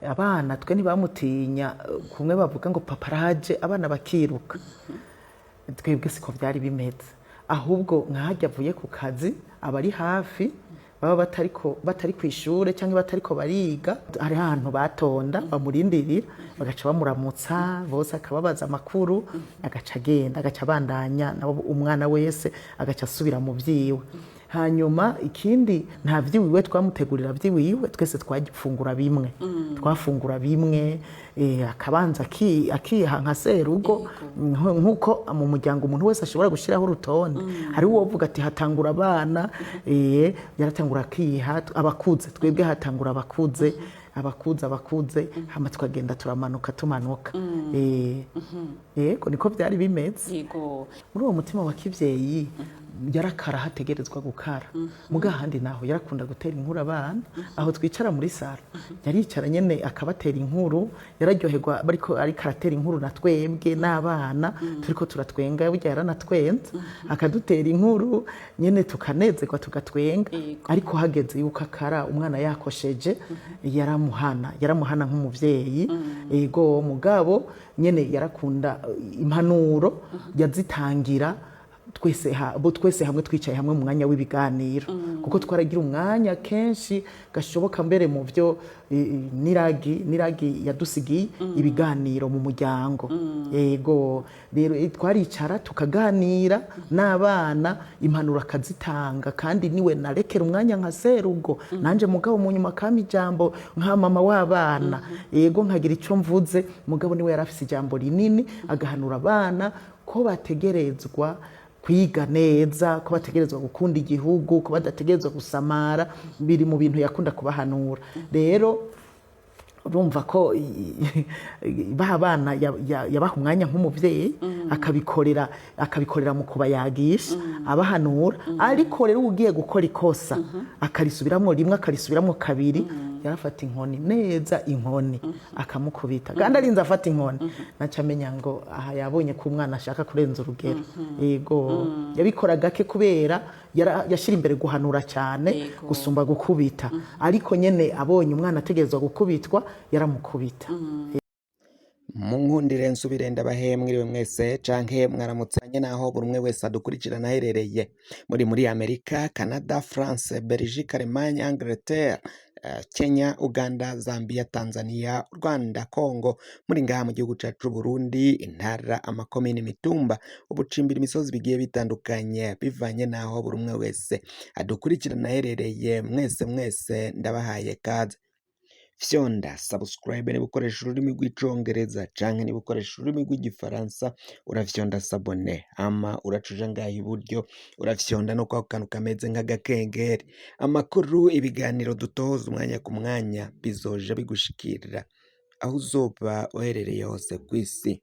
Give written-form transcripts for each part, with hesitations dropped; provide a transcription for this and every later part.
Abana twe ntibamutinya, kumwe bavuga ngo papa araje, abana bakiruka. Twebwe siko byari bimeze, ahubwo nk'ahajya avuye ku kazi, abari hafi baba batari ku ishure cyangwa batariko bariga, hari ahantu batonda bamurindirira, bagaca bamuramutsa bose, akababaza amakuru, agaca agenda, agaca abandanya nabo, umwana wese agaca asubira mu vyiwe. Hanyuma ikindi, nta vyiwiwe twamutegurira vyiwiwe, twese twafungura bimwe, twafungura bimwe. Akabanza akiha nka serugo, nk'uko mu muryango umuntu wese ashobora gushyiraho urutonde. Hari uwo uvuga ati hatangura abana, yaratangura akiha abakuze, twebwe hatangura abakuze, abakuze, abakuze, hama tukagenda turamanuka, tumanuka. Yego, niko byari bimeze. Muri uwo mutima wa kivyeyi yarakara hategerezwa gukara, muga ahandi naho yarakunda gutera inkuru abana. Aho twicara muri salon, yaricara nyene akabatera inkuru, yararyoherwa bariko ariko aratera inkuru na twebwe n'abana turiko turatwenga. Burya yaranatwenza, akadutera inkuru nyene tukanezerwa, tugatwenga. Ariko hageze yuko akara, umwana yakosheje, yaramuhana, yaramuhana nk'umuvyeyi. Yego, mugabo nyene yarakunda impanuro, yazitangira twese bo twese hamwe, twicaye hamwe mu mwanya w'ibiganiro, kuko twaragira umwanya kenshi gashoboka. Mbere mu byo niragi yadusigiye ibiganiro mu muryango. Yego, rero twaricara tukaganira n'abana, impanuro akazitanga, kandi niwe narekera umwanya nka serugo nanje, mugabo mu nyuma kama ijambo nka mama w'abana. Yego, nkagira icyo mvuze, mugabo niwe yari afise ijambo rinini, agahanura abana ko bategerezwa kwiga neza, ko bategerezwa gukunda igihugu, ko badategerezwa gusamara. Biri mu bintu yakunda kubahanura. Rero urumva ko baha abana yabaha umwanya nk'umuvyeyi, akabikorera mu kubayagisha, abahanura. Ariko rero ugiye gukora ikosa, akarisubiramwo rimwe, akarisubiramwo kabiri, yarafata inkoni neza, inkoni akamukubita. Kandi arinze afata inkoni, naca amenya ngo aha yabonye ko umwana ashaka kurenza urugero. Yego, yabikora gake kubera yashyira imbere guhanura cyane gusumba gukubita, ariko nyene abonye umwana ategerezwa gukubitwa, yaramukubita. Mu nkundire nsubire ndabahe mwiriwe mwese canke mwaramutsanye naho buri umwe wese adukurikirana aherereye muri Amerika, Canada, France, Belgique, Allemagne, Angleterre, Kenya, Uganda, Zambia, Tanzania, Rwanda, Congo, muri ngaha mu gihugu cacu Burundi, intara, amakomine, imitumba, ubucimbira, imisozi bigiye bitandukanye, bivanye naho buri umwe wese adukurikirana aherereye, mwese mwese ndabahaye kaze. Fyonda subscribe niba ukoresha ururimi rw'icongereza, canke niba ukoresha ururimi rw'igifaransa urafyonda s'abonner, hama uraca uja ngaha iburyo, urafyonda no kwako kantu kameze nk'agakengeri. Amakuru, ibiganiro dutoza umwanya ku mwanya bizoja bigushikirira aho uzoba uherereye hose kw'isi.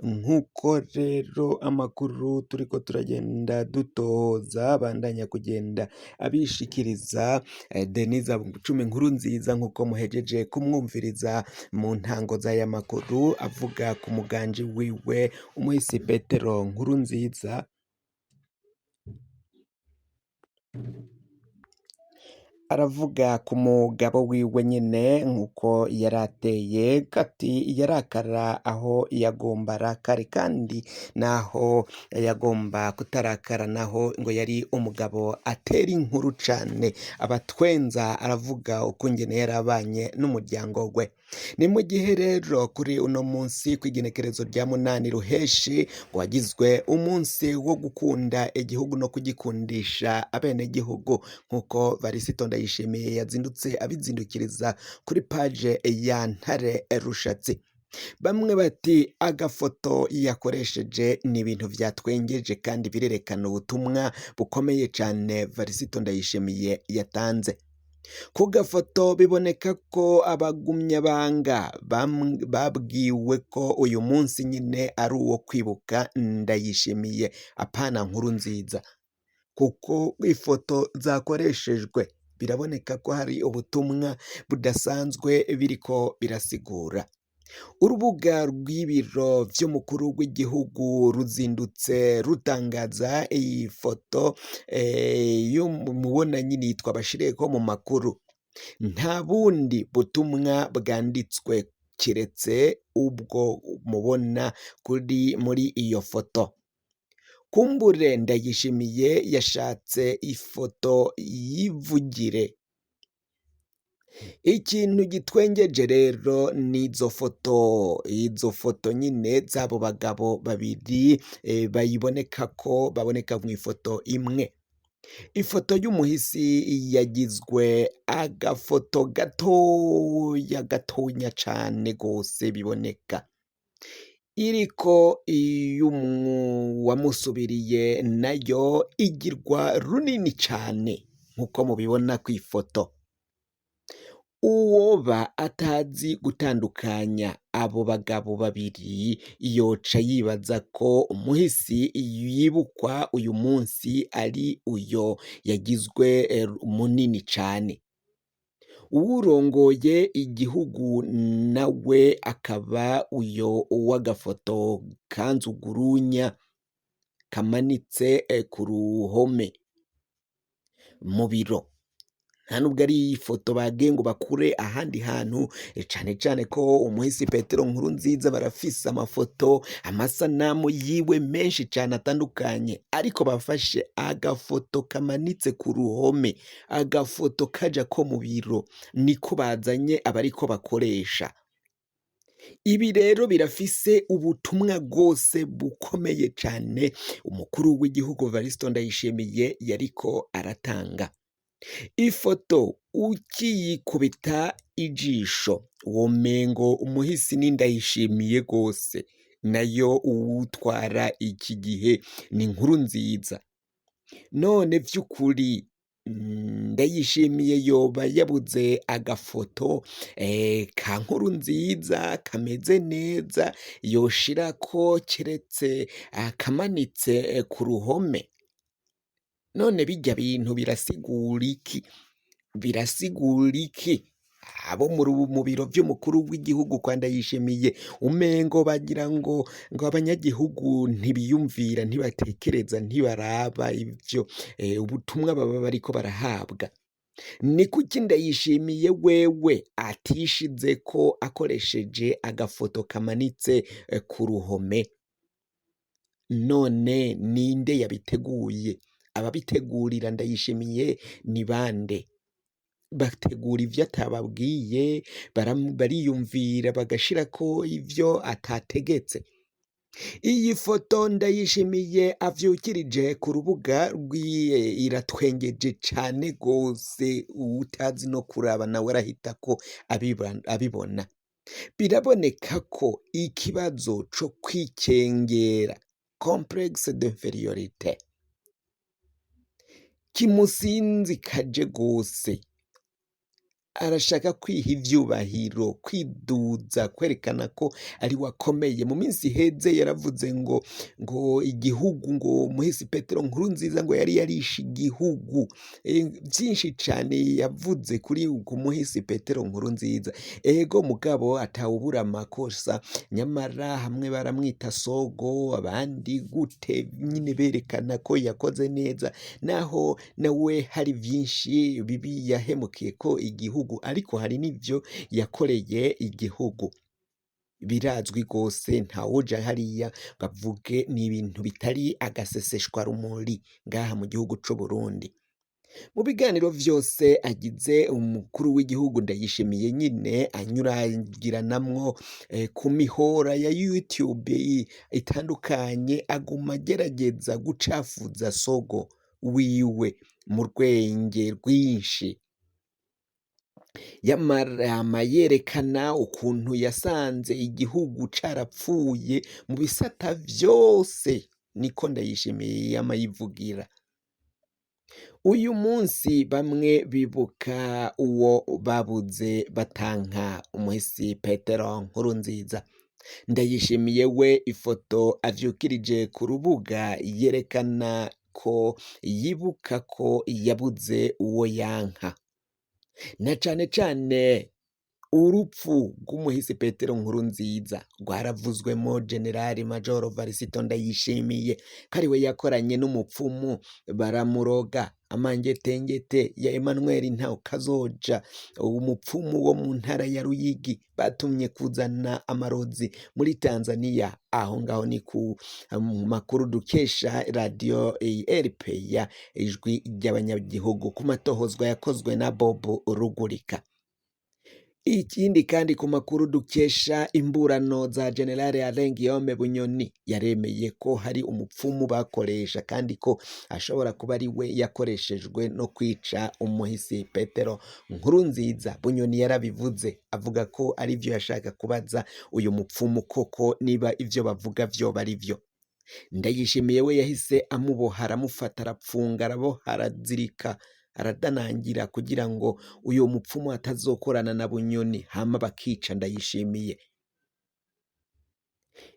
Nk'uko rero amakuru turiko turagenda dutoza bandanya kugenda abishikiriza, Denise Cumi Nkuru Nziza, nk'uko muhejeje kumwumviriza mu ntango z'aya makuru avuga ku muganji wiwe umuhisi Petero Nkuru Nziza, aravuga ku mugabo wiwe nyine nk'uko yari ateye, kati yarakara aho yagomba arakare, kandi naho yagomba kutarakara naho ngo yari umugabo atera inkuru cane, abatwenza. Aravuga ukungene yarabanye n'umuryango we. Ni mu gihe rero kuri uno munsi kw'igenekerezo rya 8 ruheshi wagizwe umunsi wo gukunda igihugu no kugikundisha abenegihugu, nk'uko Varisito Ndayishimiye yazindutse abizindukiriza kuri page ya Ntare Rushatsi. Bamwe bati agafoto yakoresheje ni ibintu vyatwengeje kandi birerekana ubutumwa bukomeye cane Varisito Ndayishimiye yatanze. Ku gafoto biboneka ko abagumyabanga babwiwe ko uyu munsi nyine ari uwo kwibuka Ndayishimiye, apana Nkuru Nziza, kuko ifoto zakoreshejwe biraboneka ko hari ubutumwa budasanzwe biriko birasigura. Urubuga rw'ibiro vy'umukuru w'igihugu ruzindutse rutangaza iyi foto mubona nyine yitwa bashireko mu makuru. Nta bundi butumwa bwanditswe kiretse ubwo mubona kuri muri iyo foto. Kumbure Ndayishimiye yashatse ifoto yivugire. Ikintu gitwengeje rero ni izo foto nyine z'abo bagabo babiri bayiboneka ko baboneka mu ifoto imwe. Ifoto y'umuhisi yagizwe agafoto gatoya gatonya cane gose biboneka. Iriko iy'uwamusubiriye nayo igirwa runini cane nkuko mubibona kw'ifoto. Uwoba atazi gutandukanya abo bagabo babiri yoca yibaza ko umuhisi yibukwa uyu munsi ari uyo yagizwe munini cane. Uwurongoye igihugu nawe akaba uyo w'agafoto kanzugurunya kamanitse ku ruhome mu biro. Nta nubwo ari ifoto bagiye ngo bakure ahandi hantu, cane cane ko umuhisi Petero Nkurunziza barafise amafoto, amasanamu yiwe menshi cane atandukanye, ariko bafashe agafoto kamanitse ku ruhome, agafoto kaja ko mu biro, niko bazanye abariko bakoresha. Ibi rero birafise ubutumwa bwose bukomeye cane umukuru w'igihugu Varisito Ndayishimiye yariko aratanga. Ifoto ukiyikubita ijisho womengo umuhisi ni Ndayishimiye gose, nayo uwutwara iki gihe ni Nkurunziza. None vy'ukuri Ndayishimiye yoba yabuze agafoto ka Nkurunziza kameze neza yoshirako keretse akamanitse ku ruhome? None birya bintu birasigura iki? Birasigura iki? Abo mu biro vy'umukuru w'igihugu kwa Ndayishimiye umengo bagira ngo abanyagihugu ntibiyumvira, ntibatekereza, ntibaraba ivyo ubutumwa baba bariko barahabwa. Ni kuki Ndayishimiye wewe atishizeko akoresheje agafoto kamanitse ku ruhome? None ninde yabiteguye? Ababitegurira Ndayishimiye ni bande? Bategura ivyo atababwiye, bariyumvira bagashirako ivyo atategetse. Iyi foto Ndayishimiye avyukirije ku rubuga rwiwe iratwengeje cane gose, uwutazi no kuraba nawe arahita ko abibona. Biraboneka ko ikibazo co kwikengera, complexe d'infériorité, kimusinzikaje gose. Arashaka kwiha ivyubahiro, kwiduza, kwerekana ko ari we akomeye. Mu minsi iheze yaravuze ngo igihugu ngo umuhisi Petero Nkurunziza ngo yari yarishe igihugu. Vyinshi cane yavuze kuri ku muhisi Petero Nkurunziza. Ego mugabo atawubura amakosa, nyamara hamwe baramwita sogo, abandi gute nyine berekana ko yakoze neza, naho nawe hari vyinshi bibi yahemukiye ko igihugu, ariko hari n'ivyo yakoreye igihugu. Birazwi rwose, ntawuja hariya ngo avuge, ni ibintu bitari agaseseshwa rumuri ngaha mu gihugu c'Uburundi. Mu biganiro vyose agize umukuru w'igihugu Ndayishimiye nyine anyuragiranamwo ku mihora ya YouTube itandukanye, aguma agerageza gucafuza sogo wiwe mu rwenge rwinshi. Yama yerekana ukuntu yasanze igihugu carapfuye mu bisata vyose, niko Ndayishimiye yama yivugira. Uyu munsi bamwe bibuka uwo babuze batanka, umuhisi Petero Nkurunziza. Ndayishimiye we ifoto avyukirije ku rubuga yerekana ko yibuka ko yabuze uwo yanka. Na cane cane urupfu rw'umuhisi Petero Nkurunziza rwaravuzwemo Generali Majoro Varisito Ndayishimiye ko ariwe yakoranye n'umupfumu baramuroga. Amangetengete ya Emmanuel Ntawukazoja, umupfumu wo mu ntara ya Ruyigi batumye kuzana amarozi muri Tanzania. Aho ngaho ni ku makuru dukesha radio RPA, ijwi ry'abanyagihugu, ku matohozwa yakozwe na Bob Rugurika. Ikindi kandi, ku makuru dukesha imburano za General Alain Guillaume Bunyoni, yaremeye ko hari umupfumu bakoresha kandi ko ashobora kuba ari we yakoreshejwe no kwica umuhisi Petero Nkurunziza. Bunyoni yarabivuze, avuga ko ari byo yashaka kubaza uyu mupfumu koko niba ivyo bavuga vyoba ari vyo. Ndayishimiye we yahise amuboha, aramufata, arapfunga, araboha, arazirika, aradanangira kugira ngo uyu mupfumu atazokorana na Bunyoni hama bakica Ndayishimiye.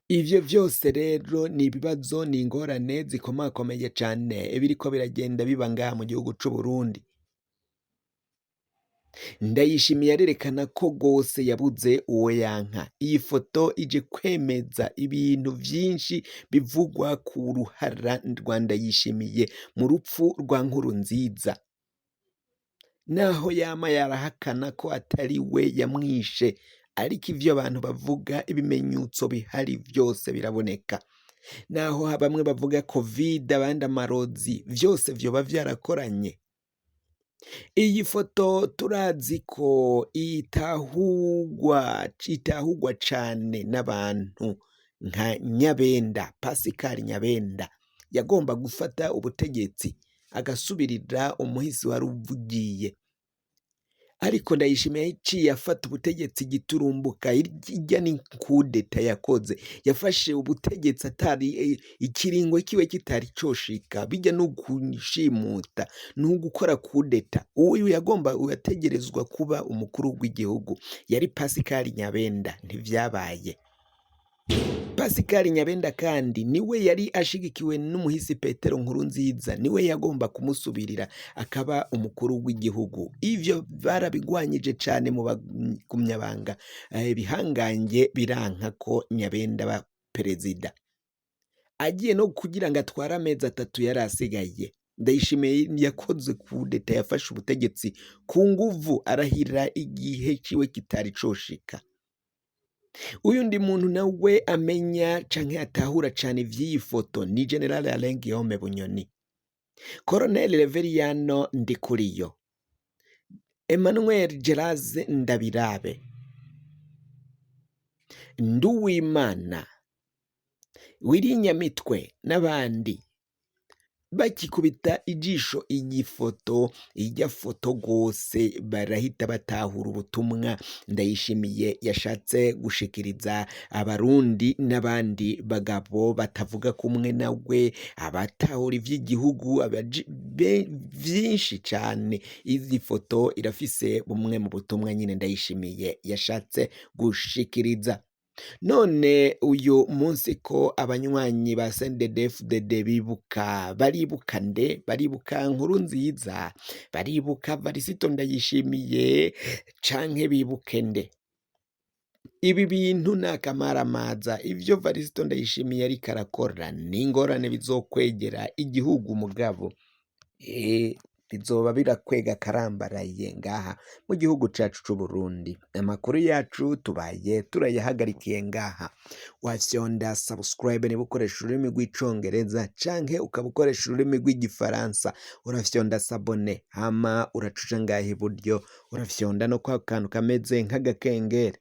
Ivyo vyose rero ni ibibazo, ni ingorane zikomakomeye cane biriko biragenda biba ngaha mu gihugu c'u Burundi. Ndayishimiye arerekana ko rwose yabuze uwo yanka. Iyi foto ije kwemeza ibintu vyinshi bivugwa ku ruhara rwa Ndayishimiye mu rupfu rwa Nkurunziza. Naho yama yarahakana ko atari we yamwishe, ariko ivyo abantu bavuga, ibimenyetso bihari vyose biraboneka. Naho bamwe bavuga Covid, abandi amarozi, vyose vyoba vyarakoranye. Iyi foto turazi ko itahugwa cane n'abantu nka Nyabenda, Pascal Nyabenda yagomba gufata ubutegetsi agasubirira umuhisi wari uvugiye, ariko Ndayishimiye yaciye afata ubutegetsi giturumbuka. Irya ni kudeta yakoze, yafashe ubutegetsi atari ikiringo kiwe kitari coshika. Bijya no gushimuta, ni ugukora kudeta. Uyu yagomba yategerezwa kuba umukuru w'igihugu yari Pascal Nyabenda, ntivyabaye. Pascal Nyabenda kandi niwe yari ashigikiwe n'umuhisi Petero Nkurunziza, niwe yagomba kumusubirira akaba umukuru w'igihugu. Ivyo barabigwanyije cane mu bagumyabanga, bihangange, biranka ko Nyabenda ba perezida. Agiye no kugira ngo atware amezi 3 yari asigaye, Ndayishimiye yakoze kudeta, yafashe ubutegetsi ku nguvu, arahira igihe kiwe kitari coshika. Uyundi muntu nawe amenya canke atahura cane ivy'iyi foto ni General Alain Guillaume Bunyoni, Colonel Reveriyano Ndikuriyo, Emmanuel Geraze Ndabirabe, Nduwimana, Wirinyamitwe n'abandi. Bakikubita ijisho iyi foto, ijya foto rwose barahita batahura ubutumwa Ndayishimiye yashatse gushikiriza abarundi n'abandi bagabo batavuga kumwe nawe, abatahura ivy'igihugu vyinshi cane. Izi foto irafise bumwe mu butumwa nyine Ndayishimiye yashatse gushikiriza. None uyu munsi ko abanywanyi ba CNDD-FDD bibuka, baribuka nde? Baribuka Nkurunziza, baribuka Varisito Ndayishimiye, canke bibuke nde? Ibi bintu ni akamaramaza. Ivyo Varisito Ndayishimiye ariko arakora ni ingorane bizokwegera igihugu, mugabo bizoba birakwega akarambaraye ngaha mu gihugu cacu c'Uburundi. Amakuru yacu tubaye turayahagarikiye ngaha. Wafyonda subscribe niba ukoresha ururimi rw'icongereza, canke ukaba ukoresha ururimi rw'igifaransa urafyonda s'abonner, hama uracuja ngaha iburyo, urafyonda no kwa kantu kameze nk'agakengeri.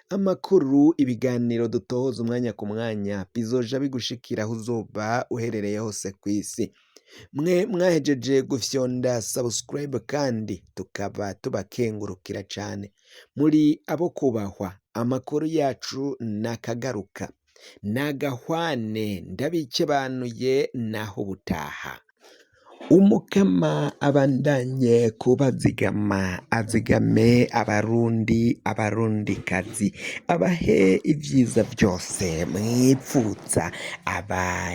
Amakuru, ibiganiro dutohoza umwanya ku mwanya bizoja bigushikira aho uzoba uherereye hose kw'isi. Mwe mwahejeje gufyonda subscribe kandi tukaba tubakengurukira cane, muri abo kubahwa. Amakuru yacu nakagaruka, nagahwane, ndabikebanuye, naho ubutaha. Umukama abandanye kubazigama, azigame abarundi, abarundikazi, abahe ivyiza vyose mwipfuza, aba.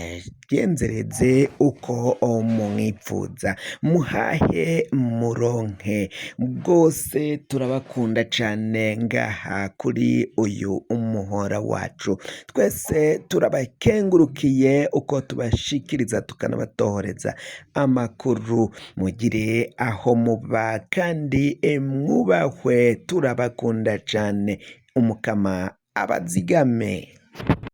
Abagenzereze uko mwipfuza, muhahe muronke bwose. Turabakunda cane ngaha kuri uyu umuhora wacu. Twese turabakengurukiye uko tubashikiriza tukanabatohoreza amakuru. Mugire aho muba kandi mwubahwe, turabakunda cane. Umukama abazigame.